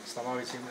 Становится именно.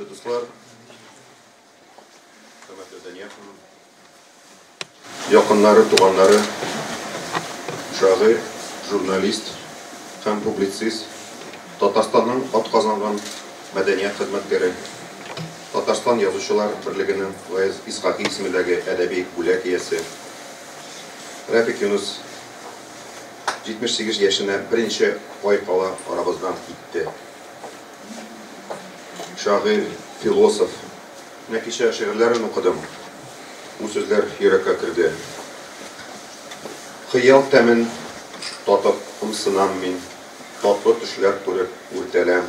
Хөрмәтле дуслар, хөрмәтле Дания ханым, якыннары, туганнары, шагыйрь, журналист һәм публицист, Татарстанның атказанган мәдәният хезмәткәре, Татарстан Язучылар берлегенең Гаяз Исхакый исемендәге әдәби бүләк иясе Рәфыйк Юныс 78 яшенә берничә ай кала арабыздан китте. Шагыйрь, философ. Менә кичә шигырьләрен укыдым. Бу сүзләр йөрәккә керде. Хыял тәмен татып ымсынам мин, Татлы төшләр күреп үртәләм.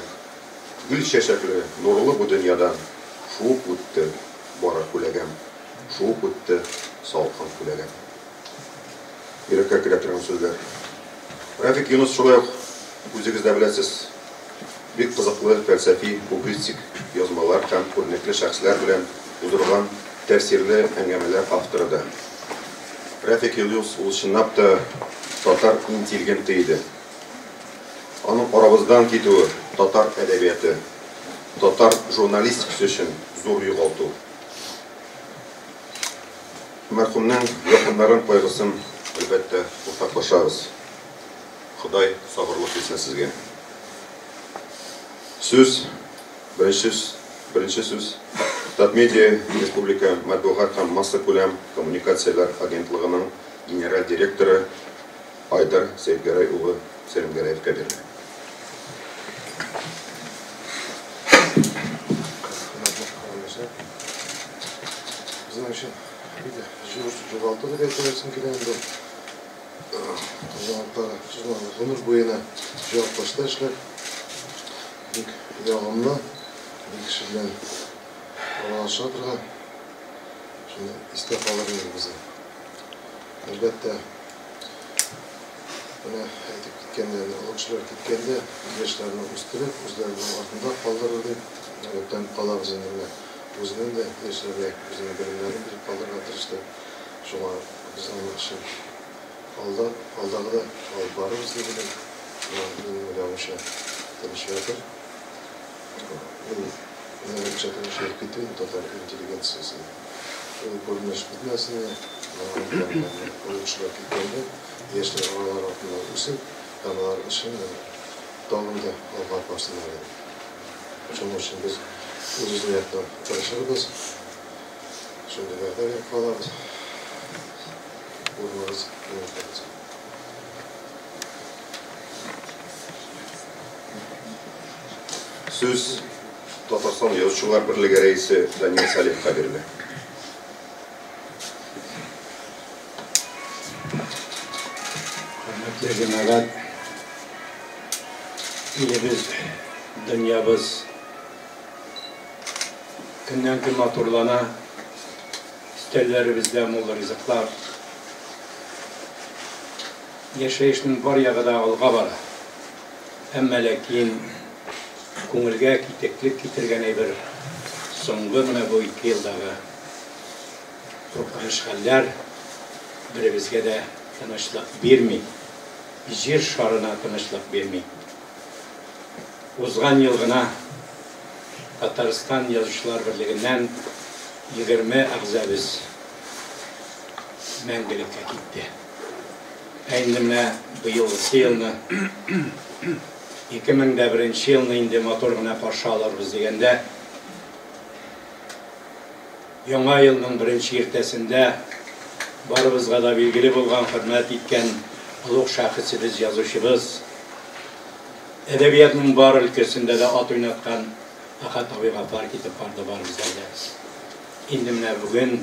Гөл чәчәкле, нурлы бу дөньядан Шуып үтте бары күләгәм, Шуып үтте салкын күләгәм. Йөрәккә керә торган сүзләр. Рәфыйк Юныс шулай ук, үзегез дә беләсез, бик кызыклы фәлсәфи, публицистик язмалар һәм күренекле шәхесләр белән уздырылган тәэсирле әңгәмәләр авторы да. Рәфыйк Юныс ул чынлап та татар интеллигенты иде. Аның арабыздан китүе татар әдәбияты, татар журналистикасы өчен зур югалту. Мәрхүмнең якыннарын кайгысын, әлбәттә, уртаклашабыз. Ходай сабырлык бирсен сезгә. Сүз, беренче беренче сүз Татмедиа республика матбугат һәм массакүләм коммуникацияләр агентлыгының генераль директоры Айдар Сәетгәрәй улы Сәлимгәрәевкә бирелә. Безнең өчен бик зур югалту дип әйтәсем килә инде. Җаваплары гомер буена җаваплашта эшләп, бик ягымлы, бик кеше белән аралаша торган. Шуны истә калыр инде безнең. Әлбәттә, менә әйтеп киткәндә, олы кешеләр киткәндә, яшьләрне үстереп, үзләренең артында калдырыр дип өметләнеп калабыз инде менә. Үзенең дә яшьләргә үзенең белемнәрен биреп калдырырга тырышты. Шуңа без аның эшен алда, алдагы да алып барырбыз дип уйлыйм. Шуңа минем уйлавымча, тыныч ятыр. Ул менә ничә тыныч ятып китте инде татар интеллигенциясе. Ул күренеш бетмәсен иде. Олы кешеләр киткәндә, яшьләр алар артыннан үсеп һәм алар эшен тагын да алга алып барсыннар иде. Шуның өчен без үзебезнең яктан тырышырбыз. Шундый вәгъдә биреп калабыз. Урыныгыз күңелдә булсын. Сүз Татарстан Язучылар берлеге рәисе Данил Салихка бирелә. Хөрмәтле җәмәгать, илебез, дөньябыз көннән-көн матурлана, өстәлләребездә мул ризыклар. Яшәешнең бар ягы да алга бара. Әмма ләкин күңелгә китеклек китергән әйбер соңгы менә бу ике елдагы Куркыныч хәлләр беребезгә дә тынычлык бирми, Җир шарына тынычлык бирми. Узган ел гына Татарстан Язучылар берлегеннән 20 әгъзабыз мәңгелеккә китте. Ә инде менә быелгысы елны, 2001 елны инде матур гына каршы алырбыз дигәндә, Яңа елның беренче иртәсендә барыбызга да билгеле булган, хөрмәт иткән олуг шәхесебез, язучыбыз, әдәбиятның бар өлкәсендә дә ат уйнаткан Әхәт абый Гаффар китеп барды, барыбыз да беләбез. Инде менә бүген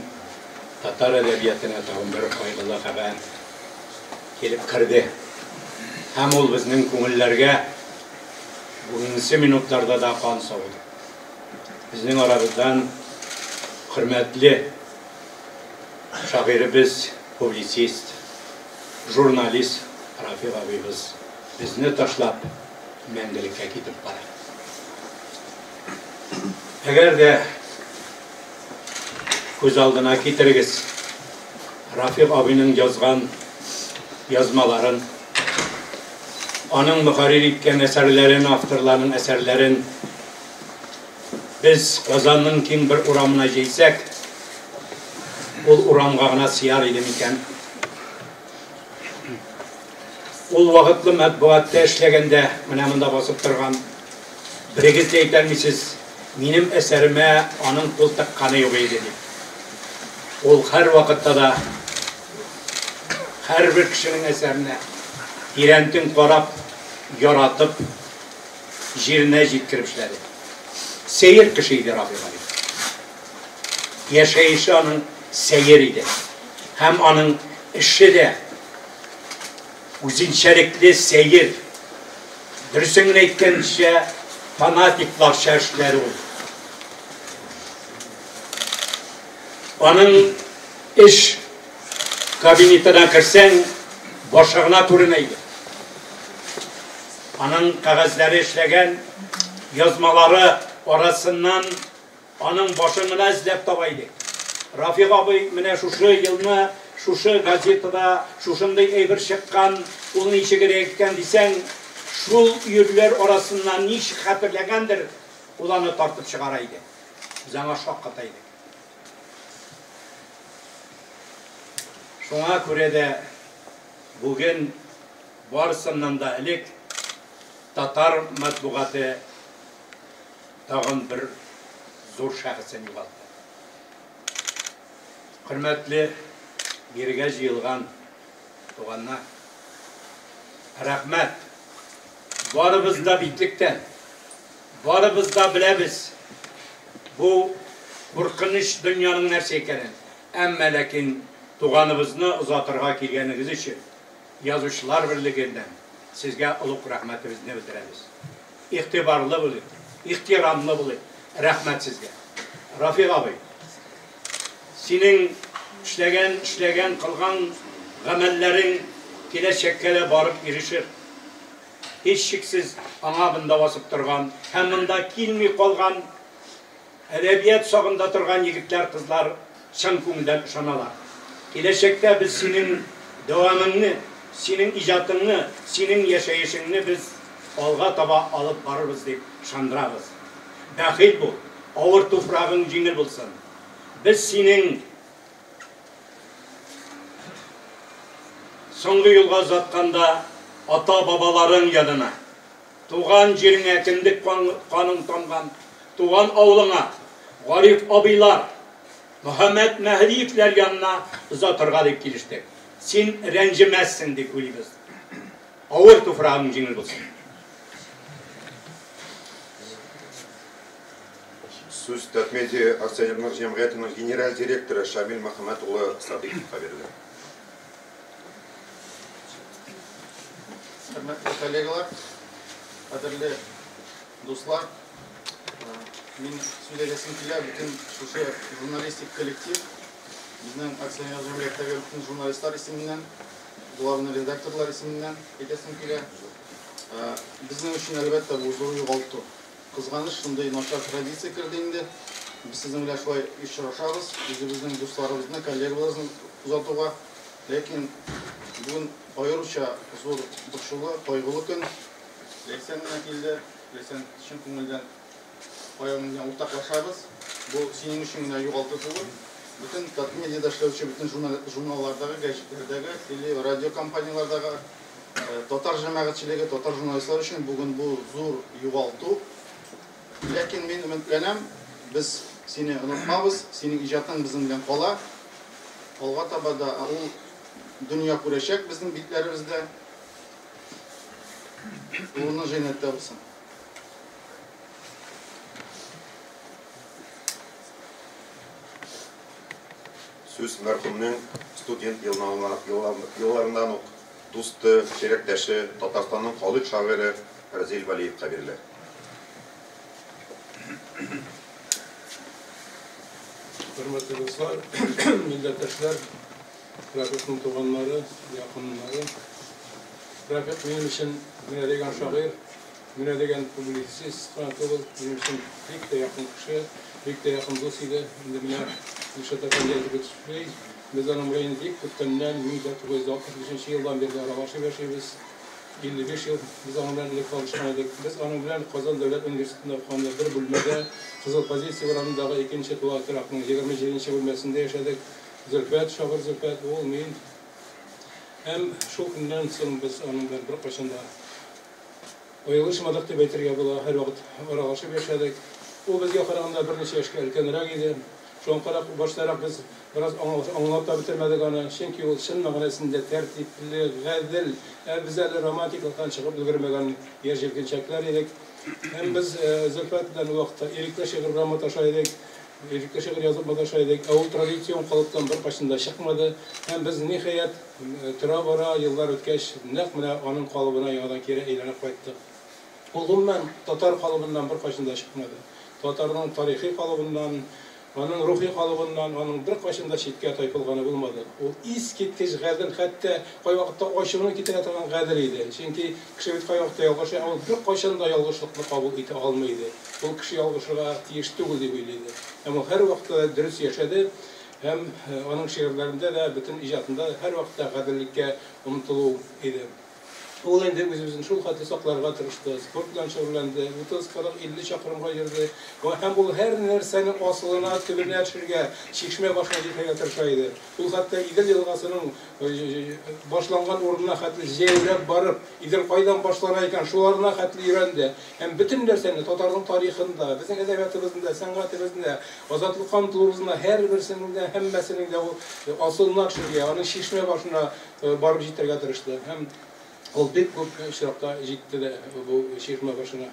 татар әдәбиятына тагын бер кайгылы хәбәр килеп керде. Һәм ул безнең күңелләргә бүгенге минутларда да кан сауды. Безнең арабыздан хөрмәтле шагыйребез, публицист, журналист Рафик абыебыз безне ташлап мәңгелеккә китеп бара. Әгәр дә күз алдына китерегез Рафик абыйның язган язмаларын, аның мөхәррир иткән әсәрләрен, авторларның әсәрләрен. Без Казанның киң бер урамына җәйсәк, ул урамга гына сыяр иде микән? Ул вакытлы матбугатта эшләгәндә, менә монда басып торган берегез дә әйтә алмыйсыз, минем әсәремә аның кул тыкканы юк иде дип. Ул һәрвакытта да һәрбер кешенең әсәренә тирәнтен карап, яратып, җиренә җиткереп эшләде. Сәер кеше иде Рафик абый. Яшәеше аның сәер иде. Һәм аның эше дә үзенчәлекле сәер. Дөресен генә әйткәнчә, фанатикларча эшләде ул. Аның эш кабинетына керсәң, башы гына күренә иде. Аның кәгазьләре эшләгән язмалары арасыннан аның башын гына эзләп таба идек. Рафик абый менә шушы елны шушы газетада шушындый әйбер чыккан, ул ничегрәк икән дисәң, шул өерләр арасыннан ничек хәтерләгәндер, ул аны тартып чыгара иде. Без аңа шакката идек. Шуңа күрә дә бүген барысыннан да элек татар матбугаты тагын бер зур шәхесен югалтты. Хөрмәтле бирегә җыелган туганнар, рәхмәт. Барыбыз да битлектән, барыбыз да беләбез бу куркыныч дөньяның нәрсә икәнен. Әмма ләкин туганыбызны озатырга килгәнегез өчен Язучылар берлегеннән сезгә олуг рәхмәтебезне белдерәбез. Игътибарлы булыйк, ихтирамлы булыйк. Рәхмәт сезгә. Рафик абый, синең эшләгән, эшләгән, кылган гамәлләрең киләчәккә дә барып ирешер. Һичшиксез, аңа монда басып торган һәм монда килми калган әдәбият сагында торган егетләр, кызлар чын күңелдән ышаналар. Киләчәктә без синең дәвамыңны, синең иҗатыңны, синең яшәешеңне без алга таба алып барырбыз дип ышандырабыз. Бәхил бул, авыр туфрагың җиңел булсын. Без синең соңгы юлга озатканда ата-бабаларың янына, туган җиреңә кендек каның тамган туган авылыңа, Гариф абыйлар, Мөхәммәт Мәһдиевләр янына озатырга дип килештек. Син рәнҗемәссең дип уйлыйбыз. Авыр туфрагың җиңел булсын. Сүз Татмедиа акционерлык җәмгыятенең генераль директоры Шамил Мөхәммәт улы Садыйковка бирелә. Хөрмәтле коллегалар, кадерле дуслар, мин сүз әйтәсем килә, бөтен шушы журналистик коллектив, безнең акционер җәмгыятьтәге бөтен журналистлар исеменнән, главный редакторлар исеменнән әйтәсем килә. Безнең өчен, әлбәттә, бу зур югалту. Кызганыч, шундый начар традиция керде инде. Без сезнең белән шулай очрашабыз, үзебезнең дусларыбызны, коллегаларыбызны озатуга. Ләкин бүген аеруча зур борчулы, кайгылы көн. Ләйсән генә килде. Ләйсән, чын күңелдән кайгың белән уртаклашабыз. Бу синең өчен генә югалту түгел. Бөтен Татмедиада эшләүче бөтен журналлардагы, гәҗитләрдәге, теле, радио компанияләрдәге татар җәмәгатьчелеге, татар журналистлар өчен бүген бу зур югалту. Ләкин мин өметләнәм, без сине онытмабыз, синең иҗатың безнең белән кала. Алга таба да ул дөнья күрәчәк безнең битләребездә. Урыны җәннәттә булсын. Сүз мәрхүмнең студент елларыннан ук дусты, ширәктәше, Татарстанның халык шагыйре Разил Вәлиевка бирелә. Хөрмәтле дуслар, милләттәшләр, Рафикның туганнары, якыннары. Рафик минем өчен менә дигән шагыйрь, менә дигән публицист кына түгел, минем өчен бик тә якын кеше, бик тә якын дус иде. Инде менә Илшат әфәнде әйтеп үтүчедәй, без аның белән инде бик күптәннән, 1965 елдан бирле аралашып яшибез. 55 ел без аның белән элек танышкан идек. Без аның белән Казан дәүләт университетында укыганда бер бүлмәдә Кызыл позиция урамындагы икенче тулай торакның 27 нче бүлмәсендә яшәдек. Зөлфәт, шагыйрь Зөлфәт, ул, мин. Һәм шул көннән соң без аның белән беркайчан да аерылышмадык дип әйтергә була, һәрвакыт аралашып яшәдек. Ул безгә караганда берничә яшькә өлкәнрәк иде. Шуңа карап, баштарак без бераз аңлап та бетермәдек аны, чөнки ул чын мәгънәсендә тәртипле, гадел, ә без әле романтиклыктан чыгып өлгермәгән яшь җилкенчәкләр идек. Һәм без Зөлфәт белән ул вакытта ирекле шигырь белән маташа идек, ирекле шигырь язып маташа идек. Ә ул традицион калыптан беркайчан да чыкмады. Һәм без, ниһаять, тора-бара, еллар үткәч, нәкъ менә аның калыбына яңадан кире әйләнеп кайттык. Ул, гомумән, татар калыбыннан беркайчан да чыкмады. Татарның тарихи калыбыннан, аның рухи калыбыннан аның беркайчан да читкә тайпылганы булмады. Ул искиткеч гадел, хәтта кайвакытта ачуны китерә торган гадел иде. Чөнки кеше бит кайвакытта ялгыша, ә ул беркайчан да ялгышлыкны кабул итә алмый иде. Ул кеше ялгышырга тиеш түгел дип уйлый иде. Һәм ул һәрвакытта да дөрес яшәде һәм аның шигырьләрендә дә, бөтен иҗатында да һәрвакытта гаделлеккә омтылу иде. Ул инде үз-үзен шул хәтле сакларга тырышты, спорт белән шөгыльләнде, 30, 40, 50 чакрымга йөрде. Һәм ул һәр нәрсәнең асылына, төбенә төшергә, чишмә башына җитәргә тырыша иде. Ул хәтта Идел елгасының башланган урынына хәтле җәяүләп барып, Идел кайдан башлана икән, шуларына хәтле өйрәнде. Һәм бөтен нәрсәне, татарның тарихын да, безнең әдәбиятыбызны да, сәнгатебезне дә, азатлыкка омтылуыбызны да, һәрберсенең дә, һәммәсенең дә ул асылына төшергә, аның чишмә башына барып җитәргә тырышты. Һәм ул бик күп очракта җитте дә бу чишмә башына.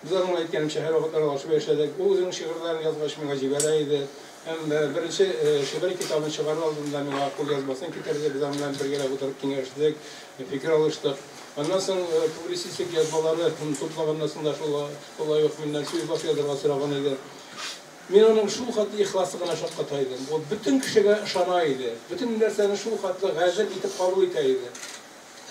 Без аның белән, әйткәнемчә, һәрвакыт аралашып яшәдек. Ул үзенең шигырьләрен язгач миңа җибәрә иде. Һәм беренче шигырь китабын чыгарыр алдында миңа кулъязмасын китерде. Без аның белән бергәләп утырып киңәштек, фикер алыштык. Аннан соң публицистик язмалары туплаганнан соң да шулай ук миннән сүз башы язарга сораган иде. Мин аның шул хәтле ихласлыгына шакката идем. Ул бөтен кешегә ышана иде. Бөтен нәрсәне шул хәтле гадел итеп кабул итә иде.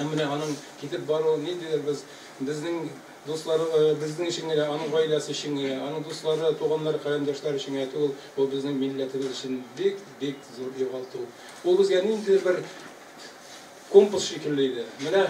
Һәм менә аның китеп баруы ниндидер без безнең дуслары безнең өчен генә, аның гаиләсе өчен генә, аның дуслары, туганнары, каләмдәшләре өчен генә түгел, ул безнең милләтебез өчен бик-бик зур югалту. Ул безгә ниндидер бер компас шикелле иде. Менә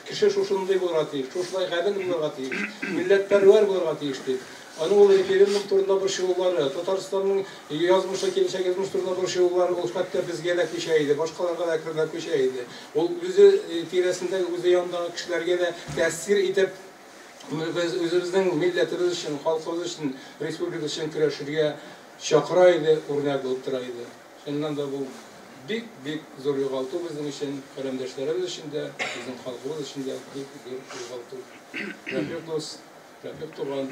кеше шушындый булырга тиеш, шушылай гадел булырга тиеш, милләтпәрвәр булырга тиеш дип. Аның ул референдум турында борчылулары, Татарстанның язмышы, киләчәк язмыш турында борчылулары, ул хәтта безгә дә күчә иде, башкаларга да әкренләп күчә иде. Ул үзе тирәсендәге, үзе янындагы кешеләргә дә тәэсир итеп, без үзебезнең милләтебез өчен, халкыбыз өчен, республика өчен көрәшергә чакыра иде, үрнәк булып тора иде. Чыннан да бу бик-бик зур югалту безнең өчен, каләмдәшләребез өчен дә, безнең халкыбыз өчен дә бик зур югалту. Рәфыйк дус, Рәфыйк туган,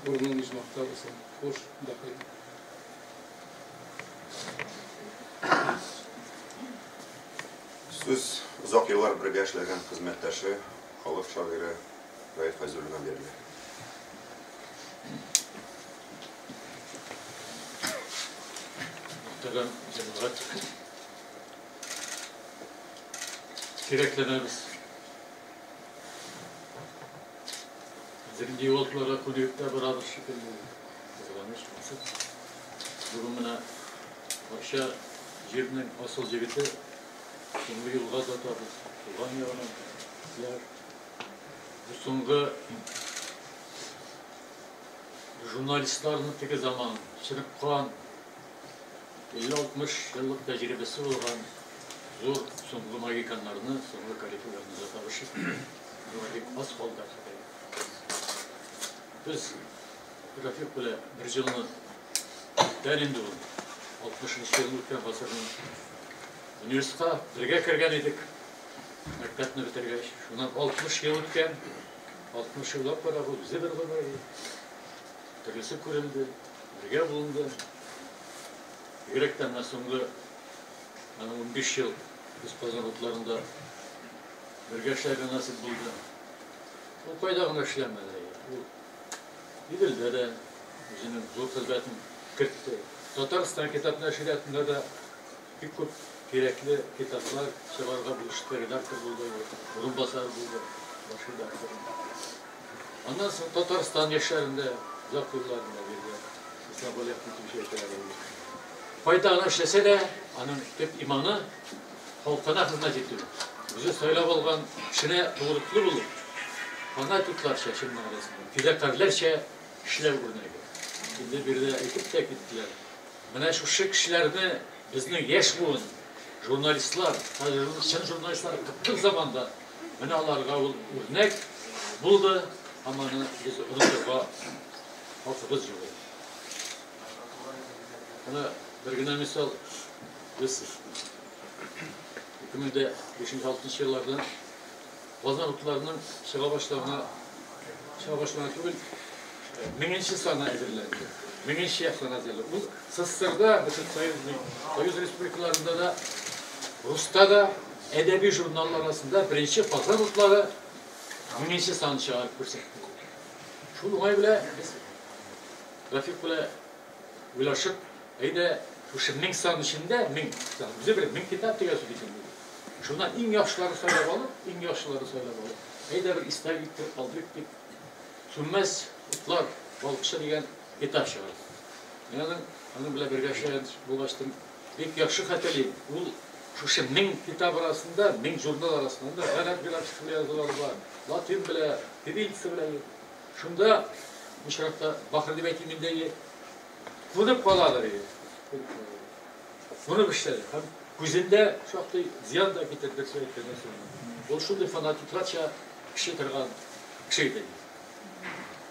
урының оҗмахта булсын. Хуш, бәхил. Сүз озак еллар бергә эшләгән хезмәттәше, халык шагыйре Раиф Фәйзуллинга бирелә. Мөхтәрәм җәмәгать, сирәкләнәбез. Хәзер инде югалтуларга күнегеп тә барабыз шикелле. Кызганыч булса. Бүген менә Арча җиренең асыл җегете соңгы юлга озатабыз. Туган ягына. Бу соңгы журналистларның теге заман чыныккан 50-60 еллык тәҗрибәсе булган зур соңгы магиканнарны, соңгы корифейларны озатабыз. Моңа бик аз калды хәтта. Без Рафик белән бер елны күптән инде ул 60 ел үткән гасырның университетка бергә кергән идек. Мәктәпне бетергәч, шуннан 60 ел үткән. 60 еллап карагыз, үзе бер гомер. Төрлесе күренде, бергә булынды. Бигрәк тә менә соңгы аның 15 ел без Казан утларында бергә эшләргә насыйп булды. Ул кайда гына эшләмәде. Ул Иделдә дә үзенең зур хезмәтен кертте. Татарстан китап нәшриятында да бик күп кирәкле китаплар чыгарырга булышты, редактор булды, урынбасар булды, баш редактор. Аннан соң Татарстан яшьләрендә озак еллар менә бирде. Ислам Галиев итүче әйтәләр. Кайда гына эшләсә дә, аның төп иманы халкына хезмәт итү. Үзе сайлап алган эшенә тугрылыклы булып, фанатикларча, чын мәгънәсендә, фидакарьләрчә эшләү үрнәге. Инде биредә әйтеп тә киттеләр. Менә шушы кешеләрне безнең яшь буын, журналистлар, хәзер чын журналистлар кытлык заманда, менә аларга ул үрнәк булды һәм аны без онытырга хакыбыз юк. Менә бер генә мисал, без 2005-6 елларда Казан утларының чыга башлавына, чыга башлавына түгел, меңенче саны әзерләнде. Меңенче саны әзерләнде. Ул СССРда, бөтен Союз республикаларында да, Руста да әдәби журналлар арасында беренче Казан утлары меңенче сан чыгарып күрсәтте. Шул уңай белән без Рафик белән уйлашып, әйдә, шушы 1000 сан эчендә, 1000 сан, үзе бер 1000 китап дигән сүз икән. Шуннан иң яхшыларын сайлап алып, иң яхшыларын сайлап алып, әйдә бер истәлек иттереп калдырыйк дип, Сүнмәс утлар балкышы дигән китап чыгарды. Мин аның белән бергә эшләгән булгачтым, бик яхшы хәтерлим. Ул шушы 1000 китап арасында, 1000 журнал арасында да гарәп графикасы белән язулар бар, латин белән, кириллица белән. Шунда бу очракта бахыр дип әйтим инде, кунып каладыр. Кунып эшләде һәм күзендә шактый зыян да китерде, әйткәннән соң. Ул шундый фанатикларча кеше торган кеше иде.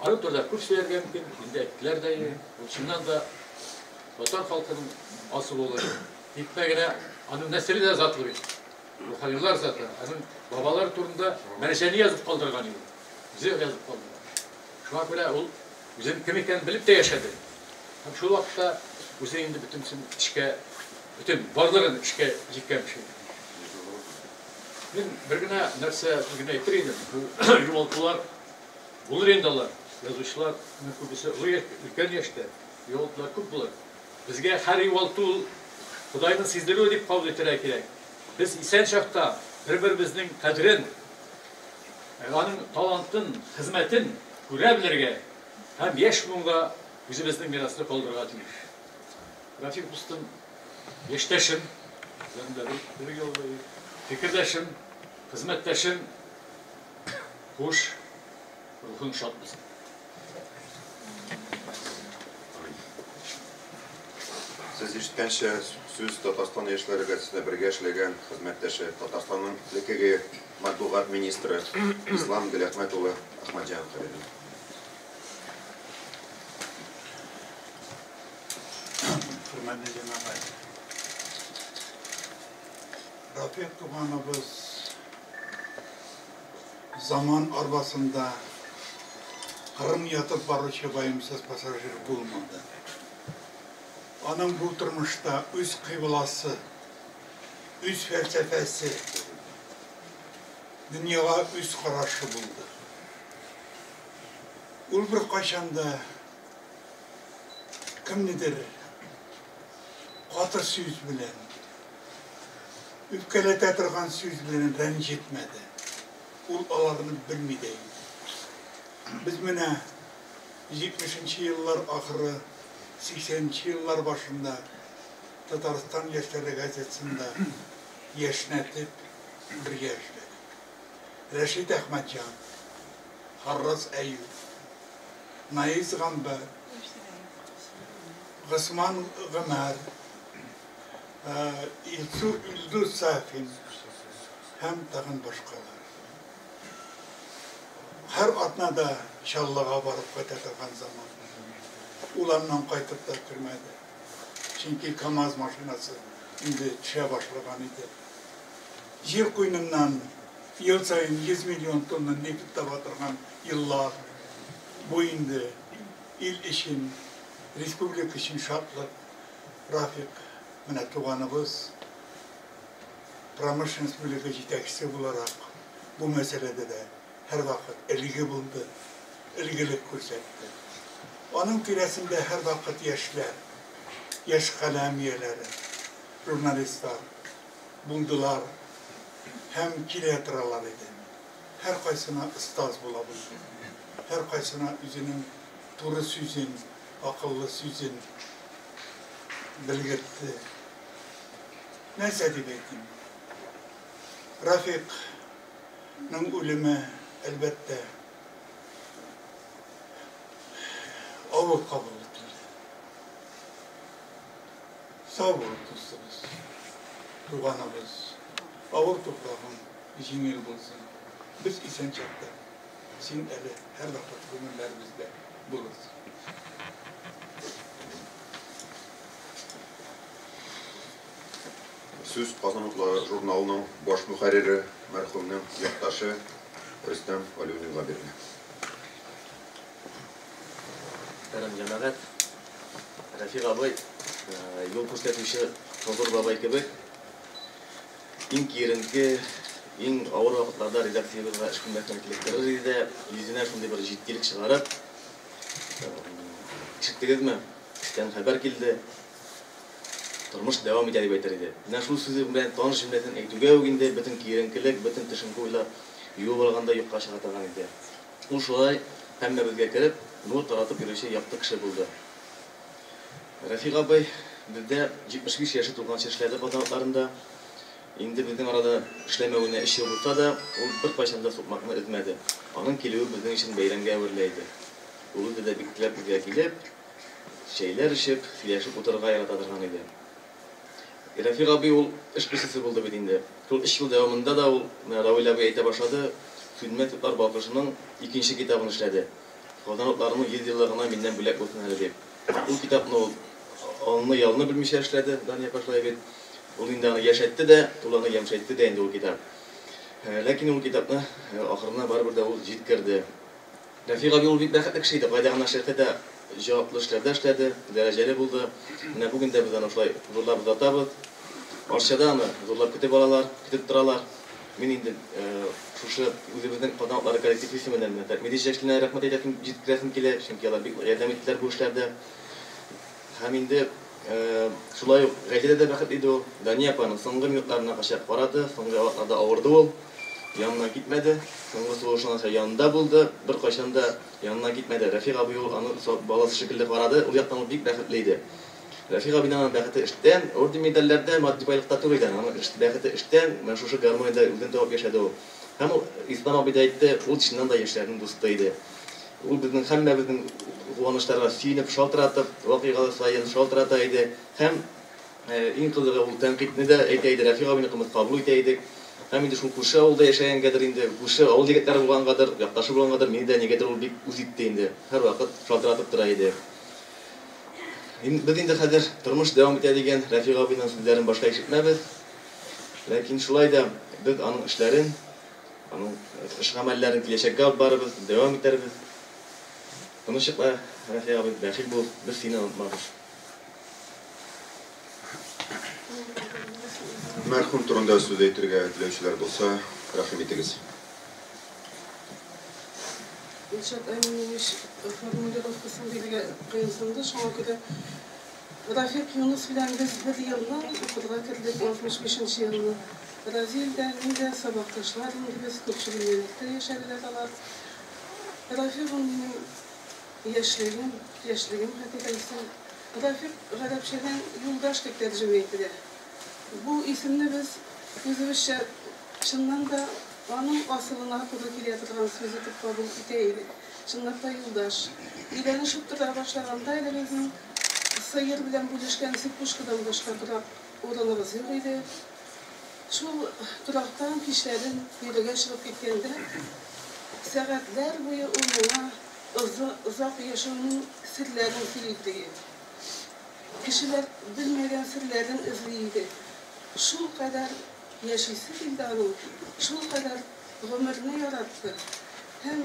Аның турында күп сөйләргә мөмкин, инде әйттеләр дә, ул чыннан да татар халкының асыл улы. Тикмә генә аның нәселе дә затлы бит. Руханилар заты, аның бабалары турында Мәрҗани язып калдырган иде. Үзе язып калдырган. Шуңа күрә ул үзенең кем икәнен белеп тә яшәде. Һәм шул вакытта үзе инде бөтенесен эшкә, бөтен барлыгын эшкә җиткән кеше. Мин бер генә нәрсә генә әйтер идем. Бу югалтулар булыр инде алар. Язучылар күбесе олы өлкән яшьтә. Югалтулар күп булыр. Безгә һәр югалту ул Худайның сиздерүе дип кабул итәргә кирәк. Без исән чакта бер-беребезнең кадерен, аның талантын, хезмәтен күрә белергә һәм яшь буынга үзебезнең мирасны калдырырга тиеш. Рафик дустым, яшьтәшем, бер ел буе, фикердәшем, хезмәттәшем, хуш, рухың шат булсын. Сез ишеткәнчә, сүз Татарстан яшьләре газетасында бергә эшләгән хезмәттәше, Татарстанның элеккеге матбугат министры Ислам Галиәхмәт улы Әхмәтҗанов бирелде. Хөрмәтле җәмәгать. Рафик туганыбыз заман арбасында кырын ятып баручы ваемсыз пассажир булмады. Аның бу тормышта үз кыйбласы, үз фәлсәфәсе, дөньяга үз карашы булды. Ул бер кайчан да кемнедер каты сүз белән, үпкәләтә торган сүз белән рәнҗетмәде. Ул аларны белми дә иде. Без менә 70 еллар ахыры, 80 еллар башында Татарстан яшьләре газетасында яшьнәтеп бергә эшләдек. Рәшит Әхмәтҗан, Харрас Әюп, Наиз Гамбәр, Госман Гомәр, Илдус Сафин һәм тагын башкалар. Һәр атнада Чаллыга барып кайта торган заман. Ул аннан кайтып та кермәде. Чөнки КАМАЗ машинасы инде төшә башлаган иде. Җир куйныннан ел саен 100 миллион тонна нефть таба торган еллар. Бу инде ил өчен, республика өчен шатлык. Рафик, менә туганыбыз, промышленность бүлеге җитәкчесе буларак бу мәсьәләдә дә һәрвакыт элге булды, элгелек күрсәтте. Аның тирәсендә һәрвакыт яшьләр, яшь каләм ияләре, журналистлар булдылар һәм килә торалар иде. Һәр кайсына остаз була белде. Һәр кайсына үзенең туры сүзен, акыллы сүзен белгертте. Нәрсә дип әйтим? Рафикның үлеме, әлбәттә, авыр кабул ителде. Сау бул, дустыбыз, туганыбыз. Авыр туфрагың җиңел булсын. Без исән чакта син әле һәрвакыт күңелләребездә булырсың. Сүз Казан утлары журналының баш мөхәррире, мәрхүмнең якташы Рөстәм Вәлиуллинга бирелә. Мөхтәрәм җәмәгать, Рәфикъ абый юл күрсәтүче Хозыр бабай кебек иң киеренке, иң авыр вакытларда редакциябезгә эш күлмәк белән килеп керер иде дә, йөзенә шундый бер җитдилек чыгарып, ишеттегезме, эштән хәбәр килде, тормыш дәвам итә дип әйтер иде. Менә шул сүзе белән таныш җөмләсен әйтүгә үк инде бөтен киеренкелек, бөтен төшенке уйлар юып алгандай юкка чыга торган иде. Ул шулай һәммәбезгә кереп, нур таратып йөрүче якты кеше булды. Рәфикъ абый бездә 75 яше тулганчы эшләде Казан утларында. Инде безнең арада эшләмәвенә өч ел булса да, ул беркайчан да сукмакны өзмәде. Аның килүе безнең өчен бәйрәмгә әверелә иде. Ул үзе дә бик теләп безгә килеп, чәйләр эчеп, сөйләшеп утырырга ярата торган иде. Рәфикъ абый ул эш кешесе булды бит инде. Шул өч ел дәвамында да ул, менә Равил абый әйтә башлады, Сүнмәс утлар балкышының икенче китабын эшләде. Казан утларының 100 еллыгына миннән бүләк булсын әле дип. Ул китапны ул алны-ялны белмичә эшләде, Дания апа шулай бит. Ул инде аны яшәтте дә, ул аны ямьшәйтте дә инде ул китап. Ләкин ул китапны ахырына барыбер дә ул җиткерде. Рәфикъ абый ул бик бәхетле кеше иде, кайда гына эшләсә дә, җаваплы эшләрдә эшләде, дәрәҗәле булды. Менә бүген дә без аны шулай зурлап озатабыз. Арчада аны зурлап көтеп алалар, көтеп торалар. Мин инде шушы үзебезнең Казан утлары коллективы исеменнән менә Татмедиа җитәкчеләренә рәхмәт әйтәсем, җиткерәсем килә, чөнки алар бик нык ярдәм иттеләр бу эшләрдә. Һәм инде шулай ук гаиләдә дә бәхетле иде ул. Дания апаның соңгы минутларына кача карады, соңгы вакытларда авырды ул. Яныннан китмәде. Соңгы сулышынача янында булды. Беркайчан да яныннан китмәде. Рәфикъ абый ул аны баласы шикелле карады. Ул яктан ул бик бәхетле иде. Рәфикъ абыйның аның бәхете эштән, орден-медальләрдә, матди байлыкта түгел иде. Аның бәхете эштән, менә шушы гармониядә үзен табып яшәде ул. Һәм ул, Ислам абый да әйтте, ул чыннан да яшьләрнең дусты иде. Ул безнең һәммәбезнең куанычларга сөенеп шалтыратып, вакыйгалы саен шалтырата иде. Һәм Иң кызыгы, ул тәнкыйтьне дә әйтә иде, Рәфикъ абыйныкын без кабул итә идек. Һәм инде шул күрше авылда яшәгәнгәдер инде, күрше авыл егетләре булгангадыр, якташы булгангадыр, мине дә нигәдер ул бик үз итте инде. Һәрвакыт шалтыратып тора иде. Без инде хәзер тормыш дәвам итә дигән Рәфикъ абыйның сүзләрен башка ишетмәбез. Ләкин шулай да без аның эшләрен, аның эш-гамәлләрен киләчәккә алып барырбыз, дәвам итәрбез. Тыныч йокла, Рәфикъ абый, бәхил бул, без сине онытмабыз. Мәрхүм турында сүз әйтергә теләүчеләр булса, рәхим итегез. Илшат Әминевич формулировкасын бирергә кыенсынды, шуңа күрә Рафик Юныс белән без бер елны укырга кердек, 65 нче елны. Разил дә, мин дә сабакташлар инде без, күрше бүлмәләрдә яшәделәр алар. Рафик ул минем Яшьлегем, яшьлегем хатирәсе. Рафик гарәпчәдән юлдаш дип тәрҗемә ителә. Бу исемне без үзебезчә чыннан да аның асылына туры килә торган сүз итеп кабул итә идек. Чынлап та юлдаш. Өйләнешеп тора башлаганда әле безнең сыер белән бүлешкән цепушкадан башка торак урыныбыз юк иде. Шул торактан кичләрен йөрергә чыгып киткәндә, сәгатьләр буе ул миңа Озак яшәүнең серләрен сөйли иде. Кешеләр белмәгән серләрен эзли иде. Шулкадәр яшисе килде аның, шулкадәр гомерне яратты. Һәм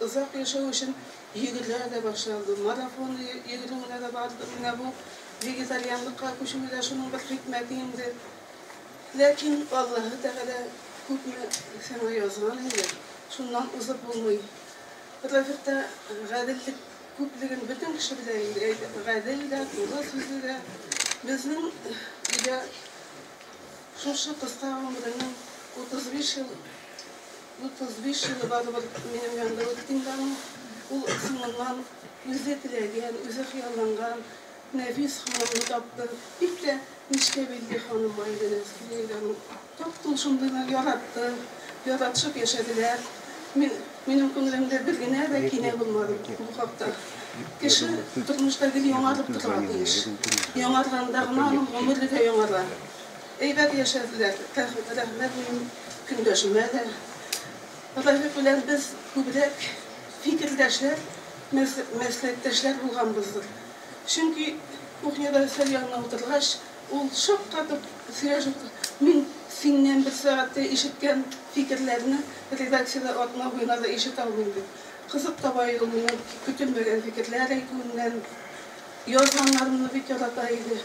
озак яшәү өчен йөгерә дә башлады, марафон йөгерүенә дә барды. Менә бу вегетарианлыкка күчүе дә шуның бер хикмәте инде. Ләкин Аллаһы Тәгалә күпме сиңа язган инде, шуннан узып булмый. Рафикта гаделлек күплеген бөтен кеше белә инде. Гадел дә, туры сүзле дә. Безнең өйдә шушы кыска гомеренең 35 ел, 35 елы барыбер минем янда үтте инде аның. Ул соңыннан үзе теләгән, үзе хыялланган. нәфис ханымны тапты. Бик тә нечкә билле ханым иде Нәзкия иде аның. Тапты ул шундыйны, яратты. Яратышып яшәделәр. Мин, минем күңелемдә бер генә дә кинә булмады бу хакта. Кеше тормышта гел яңарып торырга тиеш. Яңарганда гына аның гомере дә яңара. Әйбәт яшәделәр. Рәхмәт минем көндәшемә дә. Рафик белән без күбрәк фикердәшләр, мәсләктәшләр булганбыздыр. Чөнки кухняда өстәл янына утыргач, ул шаккатып сөйләшеп, мин синнән бер сәгатьтә ишеткән фикерләрне редакциядә атна буена да ишетә алмыйм дип. Кызык таба иде ул минем көтелмәгән фикерләр әйтүемнән. Язганнарымны бик ярата иде.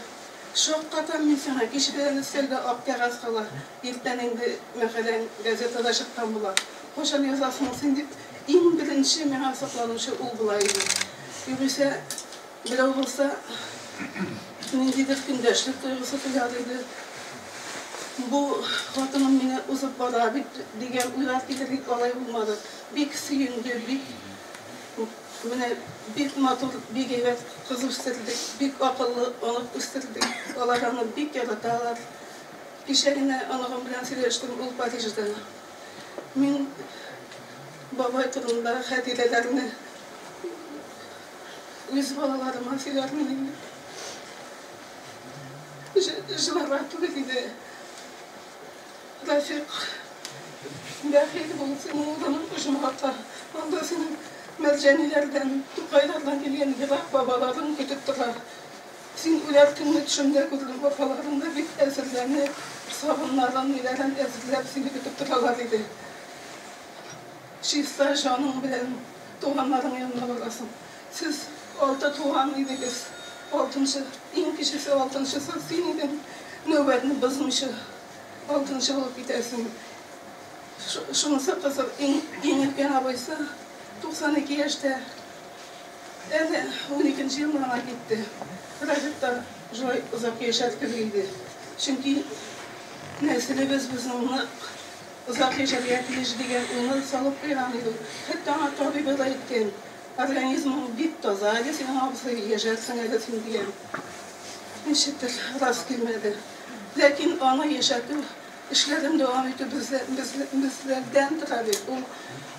Шаккатам мин сиңа, кичкедән өстәлдә ак кәгазь кала, иртән инде мәкаләң газетада чыккан була. Кайчан язасың син дип, иң беренче миңа сокланучы ул була иде. Югыйсә, берәү булса, ниндидер көндәшлек тойгысы тояр иде. Бу хатыным мине узып бара бит дигән уйлар килер дип алай булмады. Бик сөенде, бик менә бик матур, бик әйбәт кыз үстердек, бик акыллы онык үстердек. Алар аны бик яраталар. Кичә генә оныгым белән сөйләштем, ул Парижда. Мин бабай турында хатирәләрне үз балаларыма сөйләрмен инде. Җыларга түгел иде. Рафик, бәхил бул, синең урының оҗмахта. Анда синең Мәрҗаниләрдән, Тукайлардан килгән ерак бабаларың көтеп тора. Син үләр көнне төшемдә күрдем, апаларың да бик әзерләнеп, сабыннарын, ниләрен әзерләп сине көтеп торалар иде. Чиста җаның белән туганнарың янына барасың. Сез алты туган идегез. Алтынчы, иң кечесе алтынчысы син идең. Нәүбәтне бозмыйча алтынчы булып китәсең. Шунысы кызык, иң, иң өлкән абыйсы 92 яшьтә. Әле 12 елны гына китте. Рафик та шулай озак яшәр кебек иде. Чөнки нәселебез безнең нык, озак яшәргә тиеш дигән уйны салып куйган иде. Хәтта аңа табибы да әйткән, организмың бик таза әле синең, абзый, яшәрсең әле син дигән. Ничектер рас килмәде. Ләкин аны яшәтү, эшләрен дәвам итү бездә, безләрдән тора бит. Ул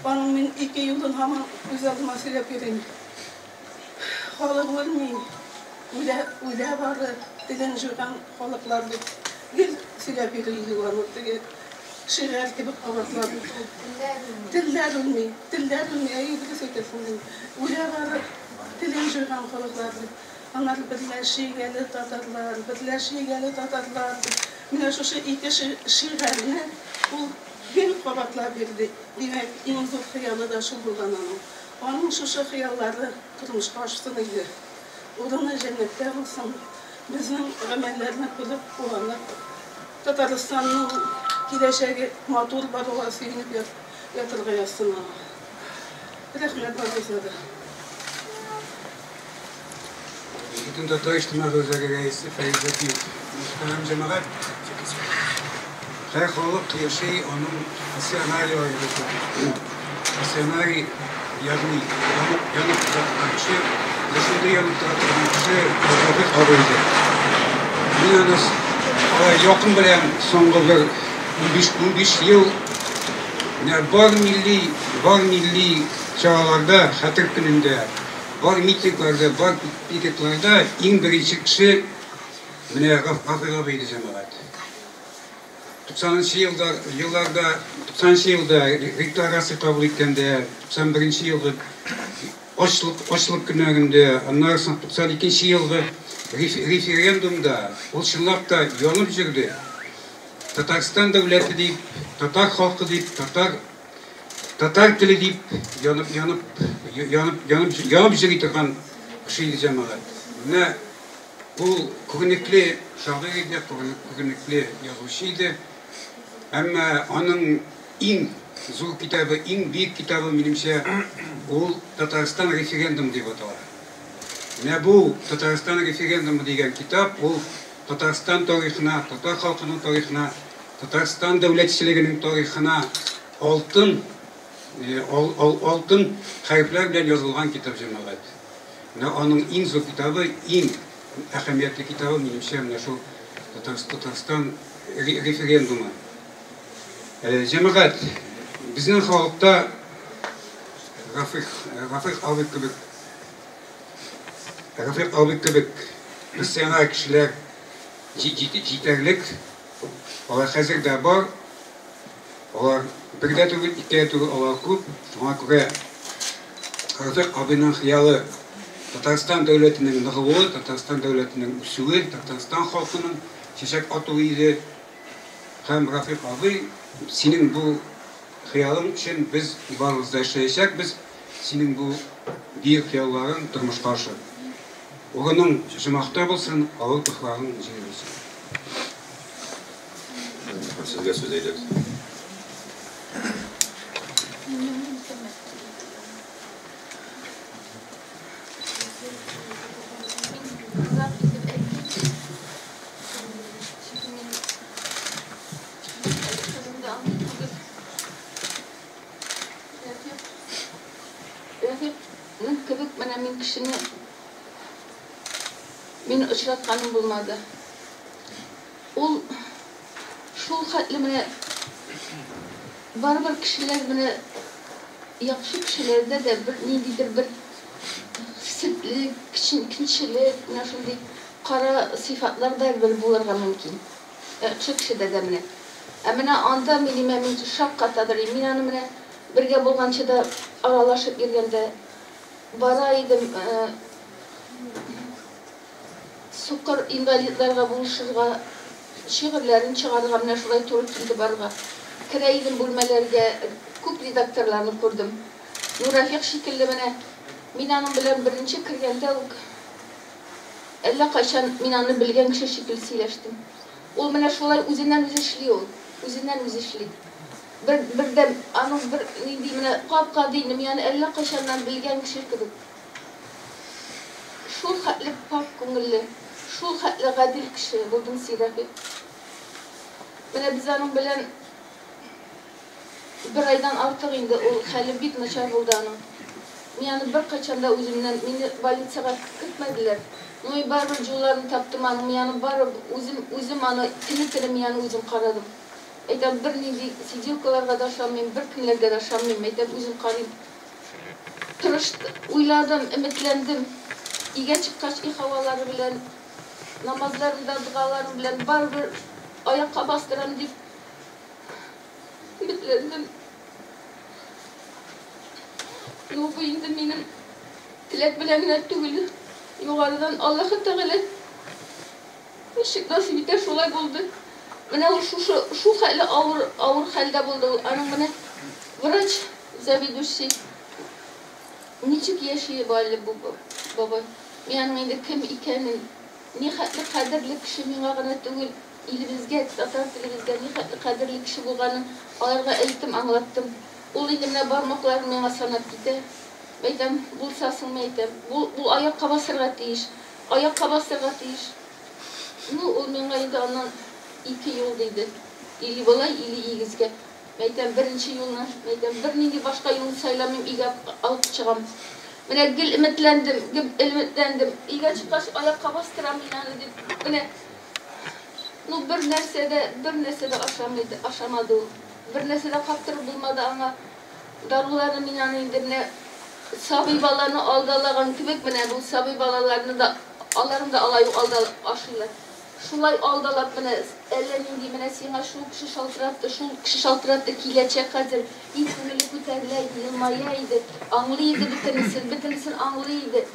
аның мин ике юлын һаман күз алдыма сөйләп йөрим. Халык үлми, үлә, үлә бары телен җуйган халыклар дип гел сөйләп йөри иде ул аны теге шигарь кебек кабатлап. Телләр үлми, телләр үлми, әйе, дөрес әйтәсең. Үлә бары телен җуйган халыклар дип. Аннары берләшик әле, татарлар, берләшик әле, татарлар дип. Менә шушы ике шигарьне ул гел кабатлап йөрде. Димәк, иң зур хыялы да шул булган аның. Аның шушы хыяллары тормышка ашсын иде. Урыны җәннәттә булсын. Безнең гамәлләрне күреп, куанып, Татарстанның киләчәге матур баруга сөенеп ятырга язсын аңа. Рәхмәт барыгызга да. Бөтен татар иҗтимагый үзәге рәисе Фәрит Зәкиев. Мөхтәрәм җәмәгать, һәр халык яши аның пассионарийлары булса. Пассионарий, ягъни янып, янып тора торган кеше, менә шундый янып тора торган кеше Рафик абый иде. Мин аны алай якын беләм, соңгы бер 15 ел менә бар милли, бар милли чараларда, хәтер көнендә, бар митингларда, бар пикетларда иң беренче кеше менә Рафик абый иде, җәмәгать. 90 елда, елларда, 90 елда декларация кабул иткәндә, 91 елгы ачлык, ачлык көннәрендә, аннан соң 92 елгы референдумда ул чынлап та янып йөрде. Татарстан дәүләте дип, татар халкы дип, татар татар теле дип янып, янып, янып, янып, янып йөри торган кеше иде, җәмәгать. Менә ул күренекле шагыйрь иде, күренекле язучы иде. Әмма аның иң зур китабы, иң бөек китабы, минемчә, ул Татарстан референдумы дип атала. Менә бу Татарстан референдумы дигән китап, ул Татарстан тарихына, татар халкының тарихына, Татарстан дәүләтчелегенең тарихына алтын алтын хәрефләр белән язылган китап, җәмәгать. Менә аның иң зур китабы, иң әһәмиятле китабы, минемчә, менә шул Татарстан референдумы. Җәмәгать, безнең халыкта Рафыйк абый кебек, Рафыйк абый кебек миссионер кешеләр җитәрлек. Алар хәзер дә бар. Алар бер дә түгел, ике дә түгел, алар күп. Шуңа күрә Рафыйк абыйның хыялы Татарстан дәүләтенең ныгуы, Татарстан дәүләтенең үсүе, Татарстан халкының чәчәк атуы иде. Һәм Рафыйк абый, синең бу хыялың өчен без барыбыз да эшләячәкбез, синең бу биек хыялларың тормышка ашыр. Урының җомахта булсын, авыр туфрагың җиңел булсын. Сезгә сүз әйдәгез. Рәфикъның кебек менә мин кешене мин очратканым булмады. Ул шул хәтле менә барыбер кешеләр менә яхшы кешеләрдә дә бер ниндидер бер сетлек, кенчелек, менә шундый кара сыйфатлар да бер булырга мөмкин. Яхшы кешедә дә менә. Ә менә анда минем мин шаккатадыр. Мин аны менә бергә булганчы да аралашып йөргәндә бара идем сукыр инвалидларга булышырга, шигырьләрен чыгарырга менә шулай туры килде барырга. Керә идем бүлмәләргә, күп редакторларны күрдем. Ну, Рафик шикелле менә мин аның белән беренче кергәндә үк әллә кайчан мин аны белгән кеше шикелле сөйләштем. Ул менә шулай үзеннән үзе эшли ул, үзеннән үзе эшли. Бер бердәм аның бер нинди менә кап-гади, мин аны әллә кайчаннан белгән кеше кебек. Шул хәтле пакь күңелле, шул хәтле гадел кеше булдың син, Рафик. Менә без аның белән бер айдан артык инде ул хәле бик начар булды аның. Мин аны беркайчан да үземнән, мине больницага кертмәделәр. Ну и барыбер юлларын таптым аның, мин аны барып үзем, үзем аны көне-төне мин аны үзем карадым. Әйтәм, бер нинди сиделкаларга да ышанмыйм, бер кемнәргә дә ышанмыйм, әйтәм, үзем карыйм. Тырышты, уйладым, өметләндем. Өйгә чыккач, ихавалары белән, намазларында, догаларым белән барыбер аякка бастырам дип өметләндем. Ну, бу инде минем теләк белән генә түгел. Югарыдан Аллаһы Тәгалә ничек насыйп итә, шулай булды. Менә ул шушы шул хәле авыр, авыр хәлдә булды ул. Аның менә врач заведующий ничек яши әле бу бабай. Мин аның инде кем икәнен, ни хәтле кадерле кеше миңа гына түгел, илебезгә, татар телебезгә ни хәтле кадерле кеше булганын аларга әйттем, аңлаттым. Ул инде менә бармакларын миңа санап китә. Әйтәм, булсасың, әйтәм, бу аякка басырга тиеш, аякка басырга тиеш. Ну, ул миңа инде аннан ике юл диде. Или болай, или игезгә. Әйтәм, беренче юлны, әйтәм, бернинди башка юлны сайламыйм, өйгә алып чыгам. Менә гел өметләндем, гел өметләндем. Өйгә чыккач, аякка бастырам мин аны дип. Менә, ну, бер нәрсә дә, бер нәрсә дә ашамый, ашамады ул. Бер нәрсә дә каптырып булмады аңа. Даруларны мин аны инде менә сабый баланы алдалаган кебек, менә бу сабый балаларны да, аларын да алай ук алдалап ашыйлар. Шулай алдалап менә әллә нинди менә сиңа шул кеше шалтыратты, шул кеше шалтыратты, киләчәк хәзер. И күңеле күтәрелә иде, елмая иде, аңлый иде бөтенесен, бөтенесен аңлый иде.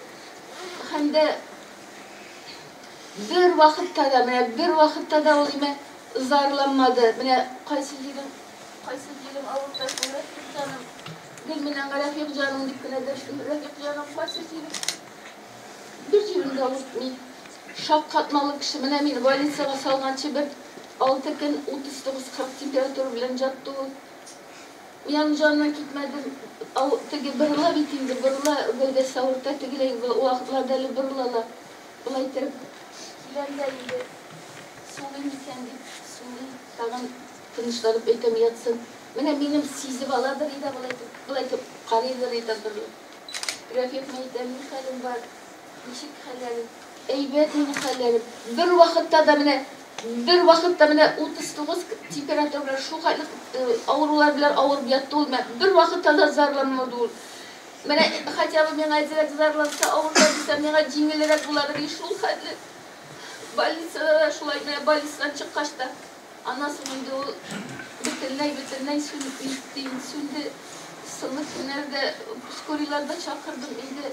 Һәм дә бер вакытта да, менә бер вакытта да ул име зарланмады. Менә кайсы җирең, кайсы җирең авырта, Рафик җаным, гел мин аңа Рафик җаным дип кенә дәштем. Рафик җаным, кайсы җирең? Бер җирем дә авыртмый. Шаккатмалы кеше. Менә мин больницага салганчы бер 6 көн 39-40 температура белән жатты ул. Мин аның җаныннан китмәдем. Теге борыла бит инде, борыла, гәүдәсе авырта, тегеләй вакытларда әле борылалар. Болай иттереп киләм дә инде, сулый микән дип, сулый, тагын тынычланып әйтәм, ятсын. Менә минем сизеп аладыр иде, болай итеп, болай итеп карыйдыр иде борылып. Рафик, мин әйтәм, ни хәлең бар, ничек хәлләрең? Әйбәт минем хәлләрем. Бер вакытта да менә, бер вакытта менә 39 температура белән шул хәтле авырулар белән авырып ятты ул. Менә бер вакытта да зарланмады ул. Менә хотя бы миңа әзрәк зарланса, авырта дисә, миңа җиңелрәк буладыр. И шул хәтле больницада да шулай, менә больницадан чыккач та, аннан соң инде ул бөтенләй, бөтенләй сүнде, сүнде. Соңгы көннәрдә скорыйлар да чакырдым инде.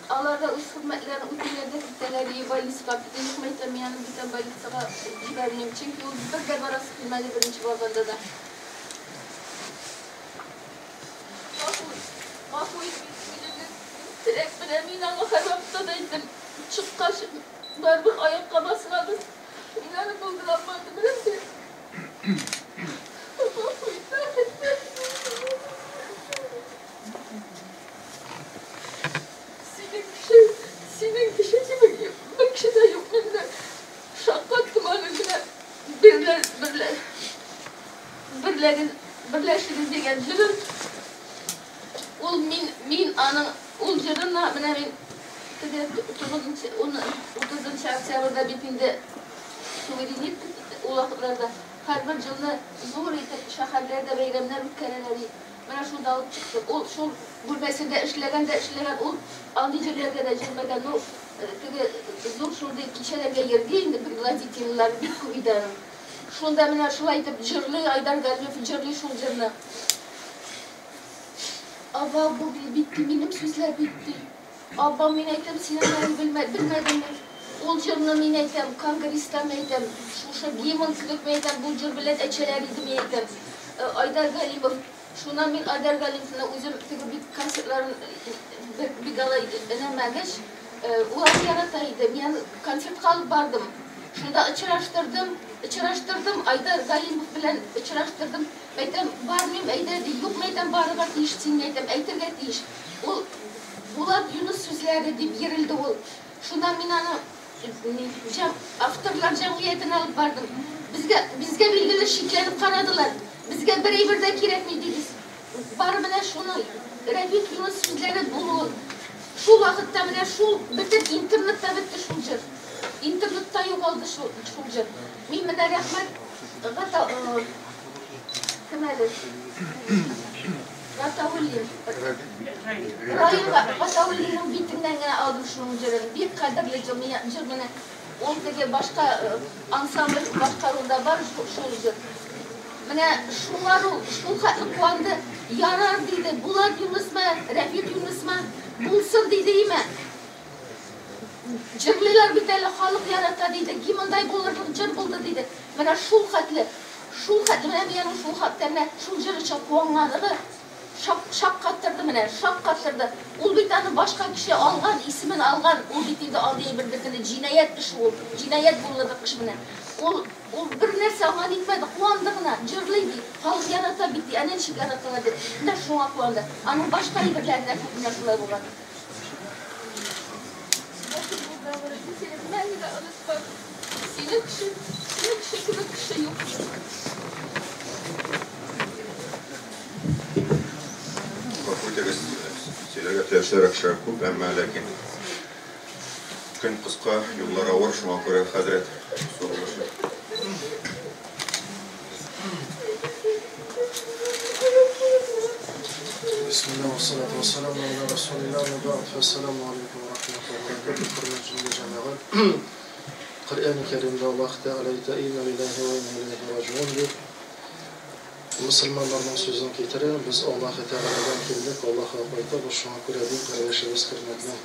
Алар да үз хезмәтләрен үтиләр дә китәләр, и больницага. Юк, әйтәм, мин аны бүтән больницага җибәрмим. Чөнки ул бер дә барасы килмәде беренче барганда да. Гафу, гафу ит мине. Теләк белән мин аңа һәрвакытта да әйттем. Чыккач, барыбер аякка басабыз. Мин аны булдыра алмадым, рәхмәт. Гафу ит, рәхмәт. Синең кеше, синең кеше кебек бер кеше дә юк миндә. Шаккаттым аның менә берлә, берлә, берләгез, берләшегез дигән җырын. Ул мин, мин аның ул җырына менә мин теге 9 30 октябрьдә бит инде суверенитет ул вакытларда һәрбер елны зур итеп шәһәрләрдә бәйрәмнәр үткәрәләр. Менә шунда алып чыкты. Ул шул бүлмәсендә эшләгән дә эшләгән, ул андый җирләргә дә җөрмәгән. Ну, теге зур шундый кичәләргә йөрде инде, пригласительләр бик күп иде аның. Шунда менә шулай итеп җырлый Айдар Галимов, җырлый шул җырны. Аба, бу битте, минем сүзләр битте. Аба, мин әйтәм, син аны белмәдеңме? Ул җырны мин әйтәм, конгресста мин әйтәм, шушы гимн кебек мин әйтәм, бу җыр белән әчәләр иде мин әйтәм. Айдар Галимов. Шуннан мин Айдар Галимовны үзем теге бик концертларын бик алай өнәмәгәч, ул аны ярата иде. Мин концертка алып бардым. Шунда очраштырдым, очраштырдым, Айдар Галимов белән очраштырдым. Әйтәм, бармыйм, әйдә ди. Юк, әйтәм, барырга тиеш син, әйтәм, әйтергә тиеш. Ул Булат Юныс сүзләре дип йөрелде ул. Шуннан мин аны авторлар җәмгыятенә алып бардым. Безгә, безгә билгеле шикләнеп карадылар. Безгә бер әйбер дә кирәкми дибез. Бары менә шуны Рәфик Юныс сүзләре булуын. Шул вакытта менә шул бөтен интернетта бетте шул җыр. Интернетта югалды шул, шул җыр. Мин менә рәхмәт Гата кем әле? Гатауллин. Раил Гатауллинның битеннән генә алдым шуның җырын. Бик кадерле җыр, җыр менә. Ул теге башка ансамбль башкаруында бар шул җыр. Менә шуңар ул шул хәтле куанды. Ярар диде, Булат Юнысмы, Рәфик Юнысмы, булсын диде име. Җырлыйлар бит әле, халык ярата диде. Гимндай булырлык җыр булды диде. Менә шул хәтле, шул хәтле менә мин аның шул хәтле менә шул җыр өчен куанганлыгы шаккаттырды менә, шаккаттырды. Ул бит аны башка кеше алган, исемен алган, ул бит инде андый әйбер бөтенләй җинаять эше ул, җинаять булырлык эш менә. Ул ул бер нәрсә аңа нитмәде, куанды гына, җырлый ди, халык ярата бит ди, әнә ничек яраталар дип. Менә шуңа куанды. Аның башка әйберләре дә күп менә шулай булган. Сине мәңге онытмам. Синең кеше, синең кеше кебек кеше юк. Гафу итегез, сөйләргә теләүчеләр кешеләр күп, әмма ләкин көн кыска, юллар авыр, шуңа күрә хәзрәт сорылышы. Бисмилла ва салату ва саламу аля расулилла ва бa'д. Ассаламу алейкум ва рахматуллахи ва баракатух. Хөрмәтле җәмәгать. Коръән Кәримдә Аллаһ Тәгалә әйтә: "Инна лиллаһи ва инна иләйһи раҗиун" дип. Мөселманнарның сүзен китерә, без Аллаһ Тәгаләдән килдек, Аллаһка кайтабыз. Шуңа күрә дин кардәшебез, хөрмәтле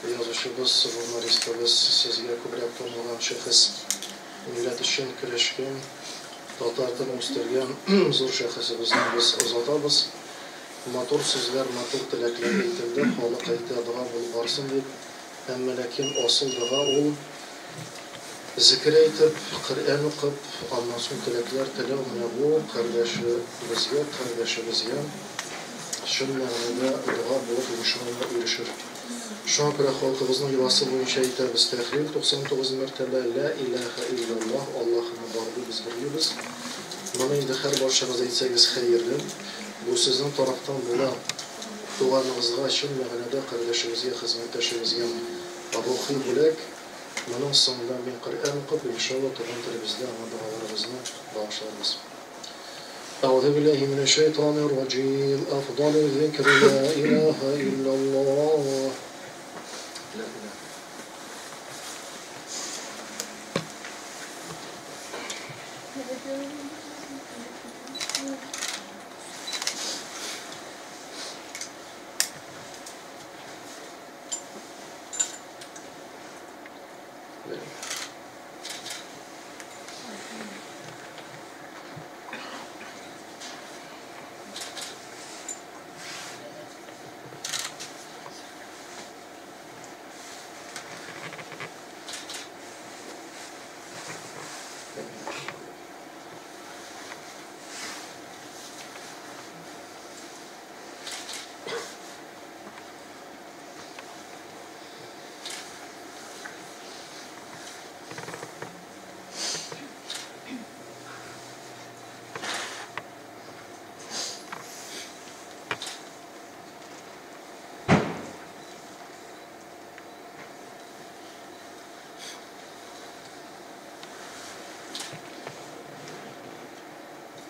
язучыбыз, журналистыбыз, сезгә күбрәк танылган шәхес, милләт өчен көрәшкән, татар телен үстергән зур шәхесебезне без озатабыз. Матур сүзләр, матур теләкләр әйтелде, халык әйтә, дога булып барсын дип. Әмма ләкин асыл дога ул зикер әйтеп, Коръән укып, аннан соң теләкләр теләү. Менә бу кардәшебезгә, кардәшебезгә чын мәгънәдә дога булып иншалла ирешер. Шуңа күрә халкыбызның йоласы буенча әйтәбез: тәхлил 99 мәртәбә, ла илаһа иллаллаһ, Аллаһыны бар дип без берлибез. Моны инде һәр барчагыз әйтсәгез хәерле. Бу сезнең тарафтан була туганыгызга, чын мәгънәдә кардәшебезгә, хезмәттәшебезгә рухи бүләк. Моның соңында мин Коръән укып, иншалла, туган телебездә аңа догаларыбызны багышларбыз. أعوذ بالله من الشيطان الرجيم أفضل الذكر لا إله إلا الله لا إله.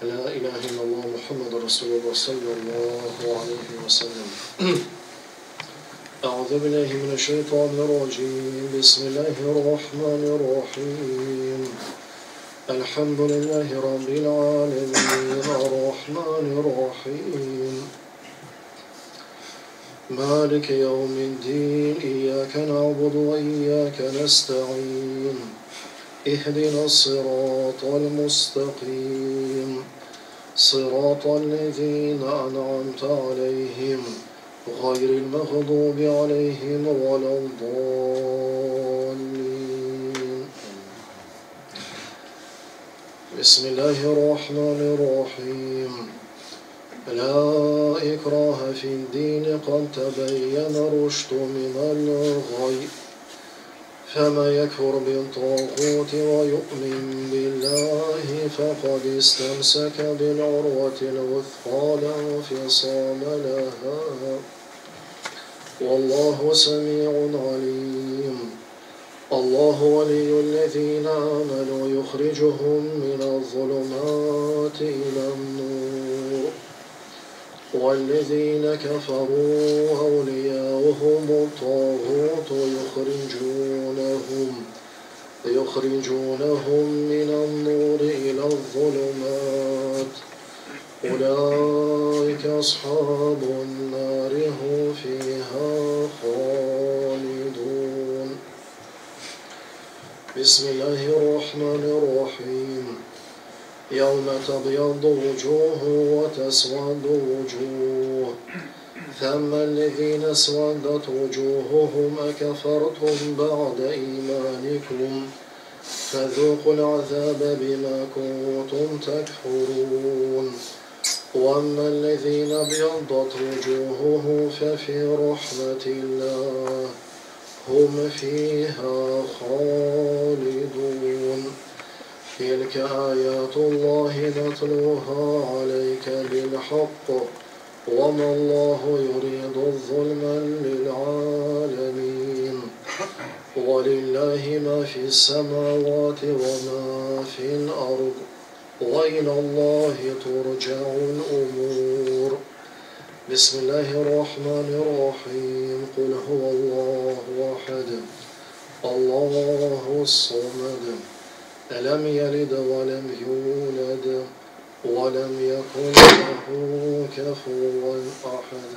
لا إله إلا الله محمد رسول الله صلى الله عليه وسلم. أعوذ بالله من الشيطان الرجيم. بسم الله الرحمن الرحيم. الحمد لله رب العالمين الرحمن الرحيم مالك يوم الدين إياك نعبد وإياك نستعين اهدنا الصراط المستقيم صراط الذين أنعمت عليهم غير المغضوب عليهم ولا الضالين. بسم الله الرحمن الرحيم. لا إكراه في الدين قد تبين الرشد من الغي فما يكفر بالطاغوت ويؤمن بالله فقد استمسك بالعروة الوثقى لا انفصام لها والله سميع عليم. الله ولي الذين آمنوا يخرجهم من الظلمات إلى النور والذين كفروا أولياؤهم الطاغوت يخرجونهم من النور إلى الظلمات أولئك أصحاب النار هم فيها خالدون. بسم الله الرحمن الرحيم. يوم تبيض وجوه وتسود وجوه ثم الذين اسودت وجوههم أكفرتم بعد إيمانكم فذوقوا العذاب بما كنتم تكفرون. وأما الذين ابيضت وجوههم ففي رحمة الله هم فيها خالدون. تلك آيات الله نتلوها عليك بالحق وما الله يريد الظلم للعالمين. ولله ما في السماوات وما في الأرض وإلى الله ترجع الأمور. بسم الله الرحمن الرحيم. قل هو الله أحد الله الصمد لم يلد ولم يولد ولم يكن له كفوا أحد.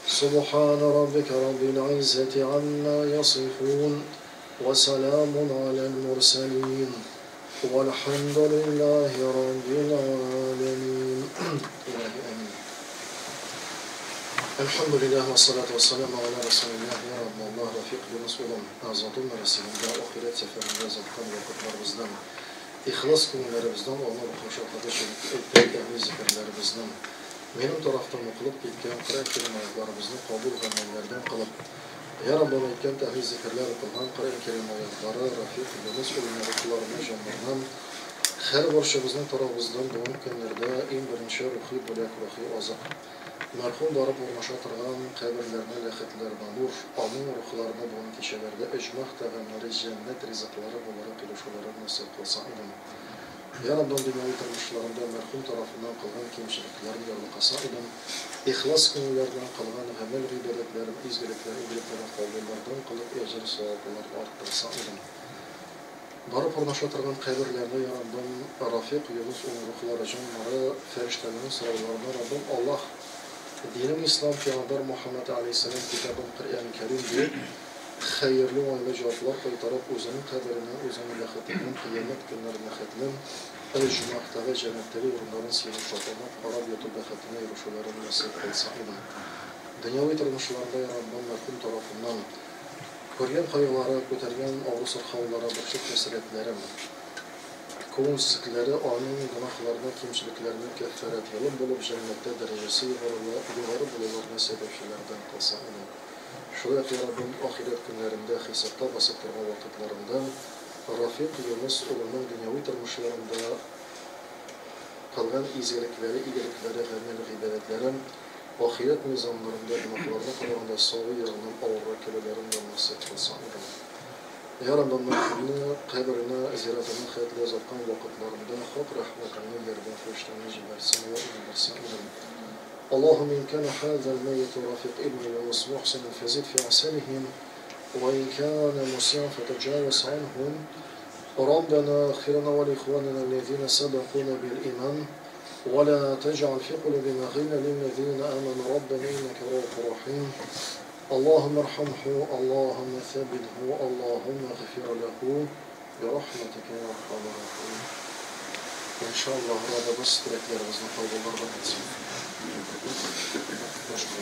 سبحان ربك رب العزة عما يصفون وسلام على المرسلين والحمد لله رب العالمين. إلهي آمين. الحمد لله والصلاة والسلام على رسول الله. Ya Rabbi, Allah Rafiq Yunus olan azadın mərasımında, ahiret səfərində azadqan vaxtlarımızdan, ixlas günlərimizdən, Allah ruhu şadlığı üçün etdiyi təhvil zikirlərimizdən, benim tarafdan oxulub getgan Qur'on Kerim oyatlarimizni qabul qilganlardan qilib, Ya Rabbim aytgan təhvil zikirlər oxulgan Qur'on Kerim oyatlari Rafiq Yunus o'g'lining ruhlarini, jonlaridan Һәр барчабызның тарафыбыздан бүгенге көннәрдә иң беренче рухи бүләк, рухи азык. Мәрхүм барып урнаша торган каберләрне ләхетләренә нур, аның рухларына бүгенге кичәләрдә оҗмах тәгамнары, җәннәт ризыклары буларак ирешүләрен насыйп кылса идем. Я Раббым, дөньяви тормышларында мәрхүм тарафыннан кылган кимчелекләрен ярлыкаса идем. Ихлас күңелләреннән кылган гамәл-гыйбадәтләрен, изгелекләр, игелекләрен кабуллардан кылып, әҗер-савапларын арттырса идем. Барып урнаша торган каберләрне, я Раббым, Рафикъ Юныс улының рухлары, җаннары, фәрештәләрнең сорауларына, Раббым Аллаһ, динем ислам, пәйгамбәр Мухәммәд аләйһиссәлам, китабым Коръән Кәрим диеп, хәерле уңайлы җаваплар кайтарып, үзенең кабереннән, үзенең ләхетеннән кыямәт көннәренә хәтлем оҗмахтагы, җәннәттәге урыннарын сөенеп, шатланып, карап яту бәхетенә ирешүләрен насыйп кылса иде. Дөньяви тормышларында, я Раббым, мәрхүм тарафыннан Күргән кайгылары, күтәргән авыру-сырхаулары, борчу-хәсрәтләре, күңелсезлекләре аның гөнаһларына, кимчелекләренә кәффарәт юлы булып, җәннәттә дәрәҗәсе югары булуларына сәбәпчеләрдән кылса иде. Шулай ук, йа Раббым, ахирәт көннәрендә хисапта басып торган вакытларында Рафикъ Юныс улының дөньяви тормышларында кылган изгелекләре, игелекләре, гамәл-гыйбадәтләре, Ахирәт мизаннарында гөнаһларына караганда савы ягыннан авыррак килүләрен дә насыйп кылса иде. Йа Раббым, мәрхүмне каберенә, зиратына хәтле озаткан вакытларында хак рәхмәтеңне, ярдәм фәрештәңне җибәрсәң вә иңдерсәң иде. Аллаһумма ин кана хазал мәйиту Рафик ибн Юнус мухсинан фазид фи ахсанихи, ва ин кана мусиан фатаджаваз анху, Раббана агфир лана ва ли ихванина аллазина сабакуна бил иман, ولا تجعل في قلوبنا غلا للذين آمنوا ربنا إنك رؤوف رحيم اللهم ارحمه اللهم ثبته اللهم اغفر له برحمتك يا أرحم الراحمين إن شاء الله Раббыбыз теләкләребезне кабуллардан итсен. Башка.